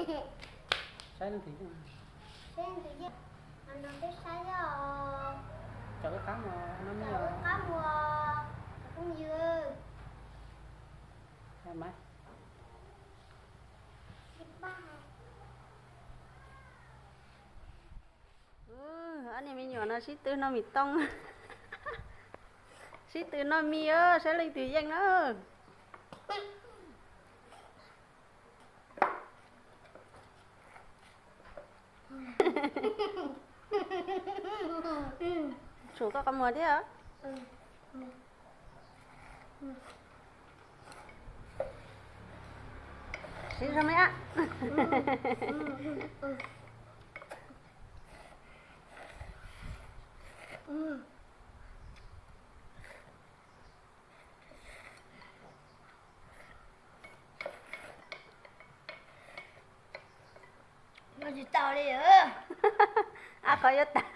Saib leej twg yeej. Saib leej twg yeej. Los nrog peb saib os. Cov wb qab mus no, cov wb qab mus, cov phooj ywg. Ob niag me nyuam no sib tw noj mis tooj. Sib tw noj mis, saib leej twg yeej na. Tshuav koj qhov muag thiab. Siv zog me ab. Noj tsis tau li. Ab qhov yuav tag.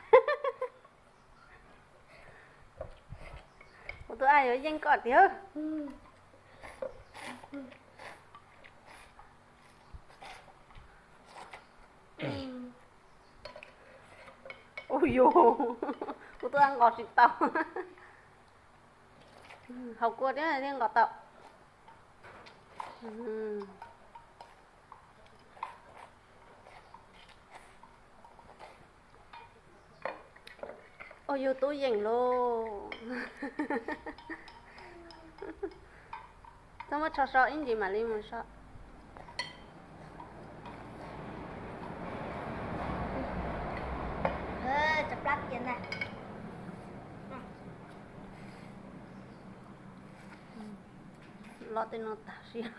Kuv tus ab yuav yeej koj tiag. Ua yus, kuv tus ab nqos tsis tau. Haus kua thiab thiaj nqos tau. Ua yus tub yeej lauj. Txhob muab tsho so ib ntsis mam li mus so. Los tej no tag siab.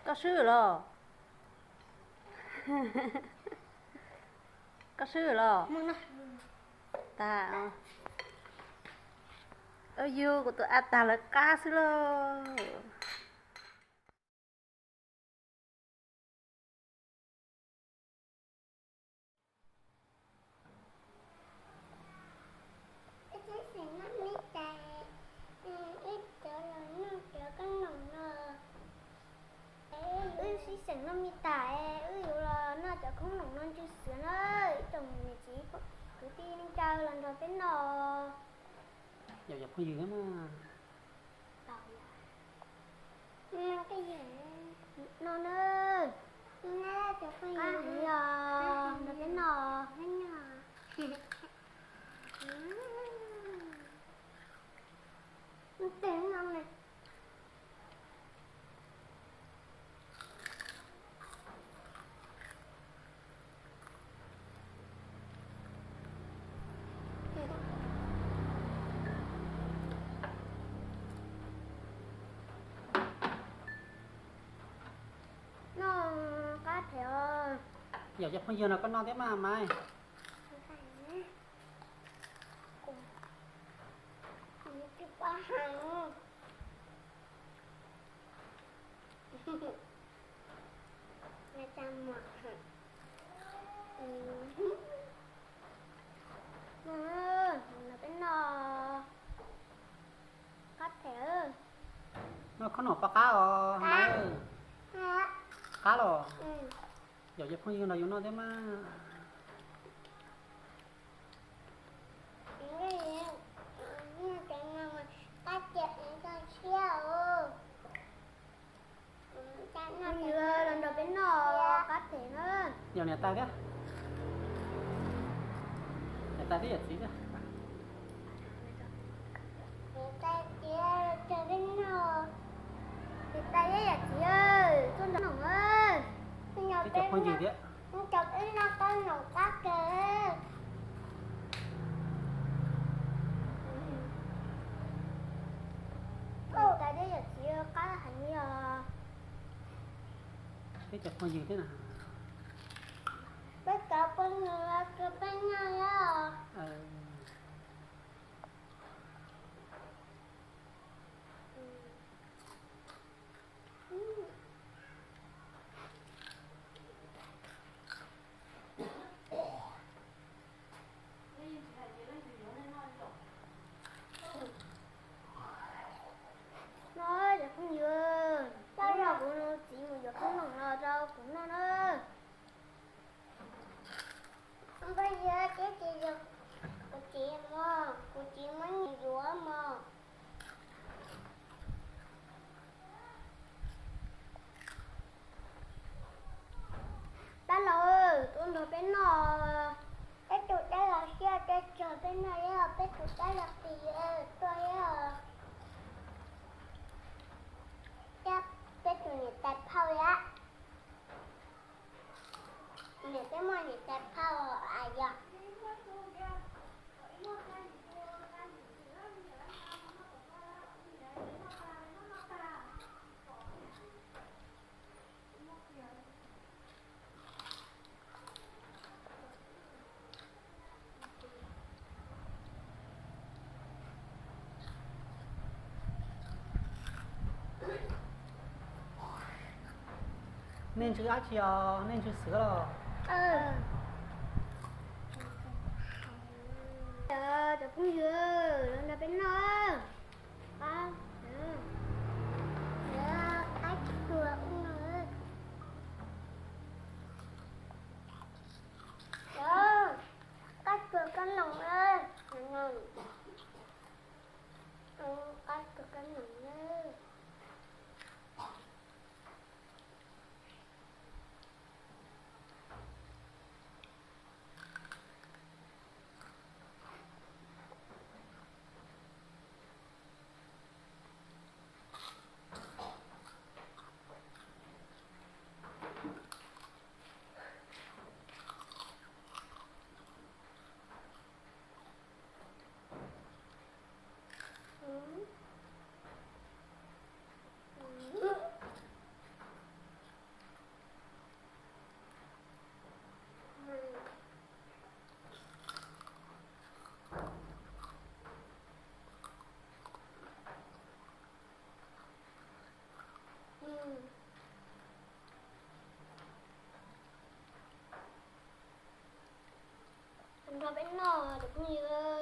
Koj swb los? Koj swb los? Tag. Yus kuv tus ab tag lawv qab xwb lauj. Wb sib xeem noj me tais, wb cov los noj cov koob noom no. Wb sib xeem noj me tais, wb yuav los noj cov koob noom no ntsw xiav na. Ib tsoom niam txiv kwv tij neej tsa los nrog peb noj. Yog cov phooj ywg thiab mas. No na, cov phooj ywg os, nrog peb noj. Noj qab phem os. Yog cov phooj ywg no koj noj thiab mas Maiv. Peb noj qab phem. Noj koob noom pab qab os. Qab los? Yog cov phooj ywg nrog yus noj thiab mas. Phooj ywg los nrog peb noj qab phem na. Yog niam tais thiab. Niam tais thiab yawm txiv thiab. Niam tais thiab yawm txiv, tuaj nrog noj. Peb cov phooj ywg thiab. Niam tais thiab yawm txiv qab heev li os. Peb cov phooj ywg thiab na. Peb cov phooj ywg los rau peb noj os. No cov phooj Nej ntsw dab tsi os? Nej ntsw xiav los? Cov phooj ywg, los nrog peb noj. Qaib tuag ub no. Qaib tuag kab noom na. Qaib tuag kab noom na. Nrog peb noj cov phooj ywg.